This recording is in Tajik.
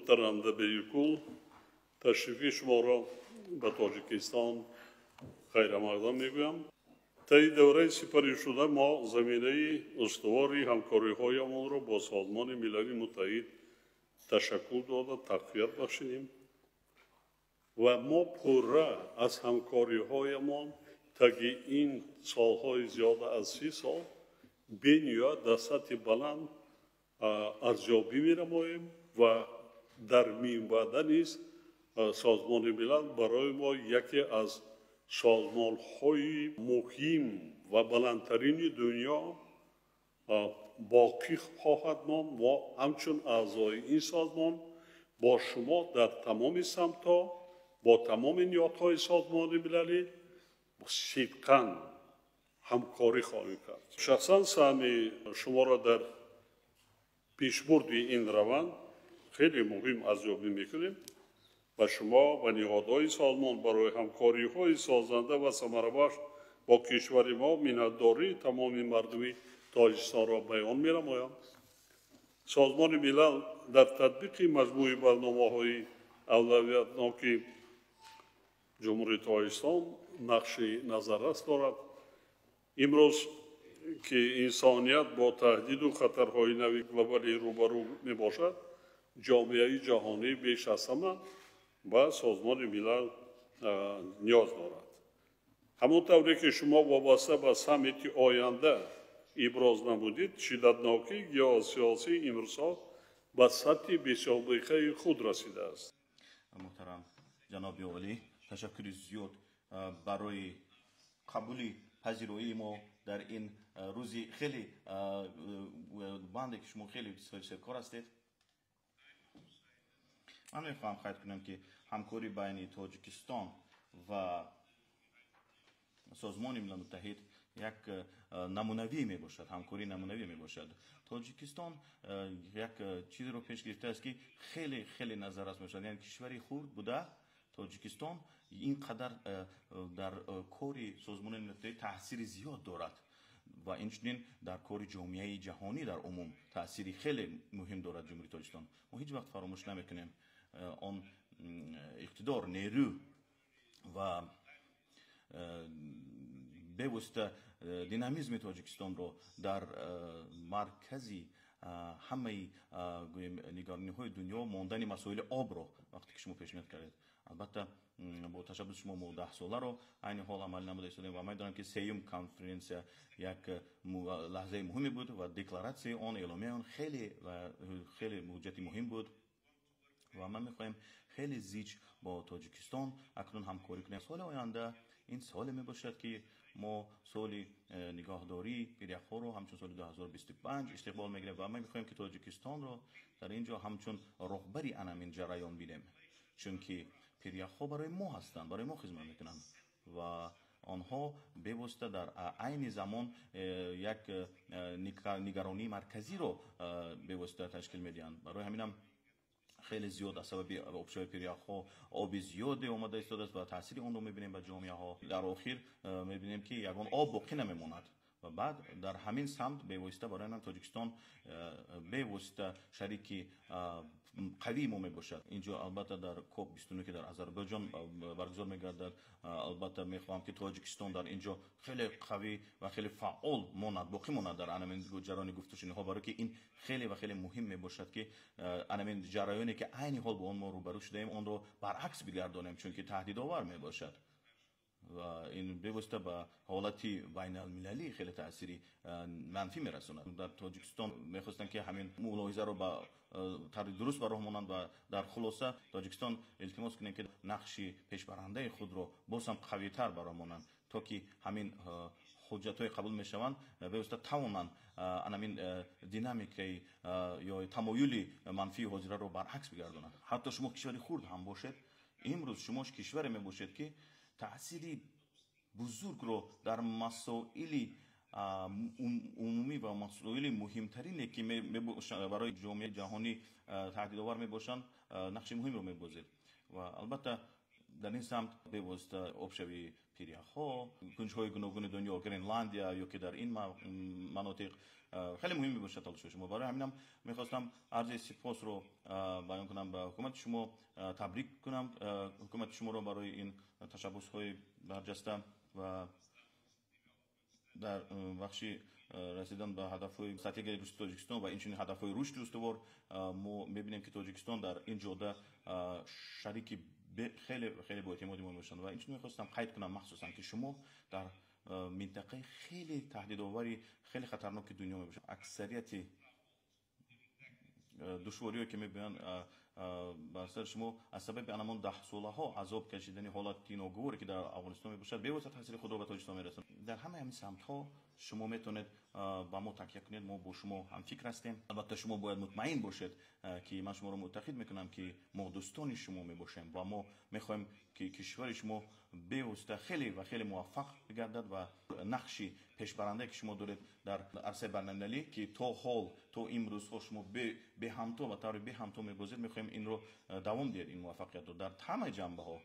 Муҳтарам Дабиркул, ташрифи шуморо ба Тоҷикистон хайрамақдам мегӯям. Таи давраи сипаришуда мо заминаи устувори ҳамкориҳоямонро бо Созмони Милали Муттаҳид ташаккул дода, тақвият бахшидем ва мо пурра аз ҳамкориҳоямон таги ин солҳои зиёда аз 30 сол бениҳоят дар сатҳи баланд арзёбӣ менамоем ва дар минбаъда низ Созмони Милал барои мо яке аз созмонҳои муҳим ва баландтарини дунё боқӣ хоҳад монд. Мо ҳамчун аъзои ин созмон бо шумо дар тамоми самтҳо, бо тамоми ниҳодҳои Созмони Милалӣ сидқан ҳамкорӣ хоҳем кард. Шахсан саҳми шуморо дар пешбурди ин раванд хеле муҳим арзёбӣ мекунем ва шумо ва ниҳодҳои созмон барои ҳамкориҳои созанда ва самарабахш бо кишвари мо миннатдории тамоми мардуми Тоҷикистонро баён менамоям. Созмони Милал дар татбиқи маҷмӯи барномаҳои авлавиятноки Ҷумҳурии Тоҷикистон нақши назаррас дорад. Имрӯз ки инсоният бо таҳдиду хатарҳои нави глобалӣ рӯбарӯ мебошад, ҷомеаи ҷаҳонӣ беш аз ҳама ба Созмони Милал ниёз дорад. Ҳамон тавре ки шумо вобаста ба саммити оянда иброз намудид, шиддатнокии геосиёсии имрӯзҳо ба сатҳи бесобиқаи худ расидааст. Муҳтарам ҷаноби олӣ, ташаккури зиёд барои қабули пазироии мо дар ин рӯзи хеле банде ки шумо хеле серкор ҳастед. Ман мехоҳам қайд кунам, ки ҳамкорӣ байни Тоҷикистон ва Созмони Милали Муттаҳид як намунавӣ мебошад, ҳамкории намунавӣ мебошад. Тоҷикистон як чизеро пеш гирифтааст, ки хеле хеле назаррас мебошад, яъне кишвари хурд буда, Тоҷикистон ин қадар дар кори Созмони Милали Муттаҳид таъсири зиёд дорад ва инчунин дар кори ҷомеаи ҷаҳонӣ дар умум таъсири хеле муҳим дорад Ҷумҳурии Тоҷикистон. Мо ҳеҷ вақт фаромӯш намекунем он иқтидор, нерӯ ва бевосита динамизми Тоҷикистонро дар маркази ҳамаи, гӯем, нигарониҳои дунё мондани масоили обро, вақте ки шумо пешниҳод кардед. Албатта, бо ташаббуси шумо мо 10-соларо айни ҳол амалӣ намуда истодем ва медонам, ки сеюм конференсия як лаҳзаи муҳиме буд ва декларатсияи он, эъломияи он хеле ва хеле ҳуҷҷати муҳим буд ва ман мехоҳем хеле зич бо Тоҷикистон акнун ҳамкорӣ кунем. Соли оянда ин соле мебошад, ки мо соли нигоҳдории пиряхҳоро ҳамчун соли 2025 истиқбол мегирем ва ма мехоҳем, ки Тоҷикистонро дар ин ҷо ҳамчун роҳбари анамин ҷараён бинем, чунки пиряхҳо барои мо ҳастанд, барои мо хизмат мекунанд ва онҳо бевосита дар айни замон як нигаронии марказиро бевосита ташкил медиҳанд. Барои ҳаминам хеле зиёд аз сабаби обшавии пиряхҳо оби зиёде омада истодааст ва таъсири онро мебинем ба ҷомеаҳо. Дар охир мебинем, ки ягон об боқӣ намемонад ва баъд дар ҳамин самт бевосита барои ҳамин Тоҷикистон бевосита шарики қавии мо мебошад. Инҷо, албатта, дар КОП 29, ки дар Озарбойҷон баргузор мегардад, албатта, мехоҳам, ки Тоҷикистон дар инҷо хеле қавӣ ва хеле фаъол монад, боқӣ монад дар анамин ҷараёни гуфтушуниҳо, барое ки ин хеле ва хеле муҳим мебошад, ки анамин ҷараёне, ки айни ҳол бо он мо рӯбарӯ шудаем, онро баръакс бигардонем, чунки таҳдидовар мебошад ва ин бевосита ба ҳолати байналмилалӣ хеле таъсири манфӣ мерасонад. Дар Тоҷикистон мехостанд, ки ҳамин мулоҳизаро ба тарзи дуруст ба роҳ монанд ва дар хулоса Тоҷикистон илтимос кунем, ки нақши пешбарандаи худро боз ҳам қавитар ба роҳ монанд, то ки ҳамин ҳуҷҷатҳое қабул мешаванд, бевосита тавонанд анамин динамикаи ё тамоюли манфии ҳозираро баръакс бигардонанд. Ҳатто шумо кишвари хурд ҳам бошед, имрӯз шумо кишваре мебошед, ки таъсири бузургро дар масоили умумӣ ва масоили муҳимтарине, ки барои ҷомеаи ҷаҳонӣ таҳдидовар мебошанд, нақши муҳимро мебозед. Ва албатта Дар ин самт бевосита обшавии пиряхҳо, кунҷҳои гуногуни дунё, Гренландия ё ки дар ин манотиқ хеле муҳим мебошад талошҳои шумо. Барои ҳаминам мехостам арзи сипосро баён кунам ба ҳукумати шумо, табрик кунам ҳукумати шуморо барои ин ташаббусҳои барҷаста ва дар бахши расидан ба ҳадафҳои стратегияи рушди Тоҷикистон ва инчунин ҳадафҳои рушди устувор. Мо мебинем, ки Тоҷикистон дар ин ҷода шарики хеле хеле боэътимоди мо мебошанд. Ва инчунин мехостам қайд кунам махсусан, ки шумо дар минтақаи хеле таҳдидовари, хеле хатарноки дунё мебошад. Аксарияти душвориҳое, ки мебиёянд бар сари шумо, аз сабаби анамон даҳсолаҳо азоб кашидани ҳолати ногуворе, ки дар Афғонистон мебошад, бевосита таъсири худро ба Тоҷикистон мерасонад. Дар ҳамаи ҳамин самтҳо шумо метавонед ба мо такя кунед, мо бо шумо ҳамфикр ҳастем. Албатта, шумо бояд мутмаин бошед, ки ман шуморо муттаҳид мекунам, ки мо дӯстони шумо мебошем ва мо мехоҳем, ки кишвари шумо бевосита хеле ва хеле муваффақ бигардад ва нақши пешбарандае, ки шумо доред дар арсаи байналмилалӣ, ки то ҳол, то имрӯзҳо шумо беҳамто, ба таври беҳамто мебозед, мехоҳем инро давом диҳед, ин муваффақиятро дар ҳамаи ҷанбаҳо.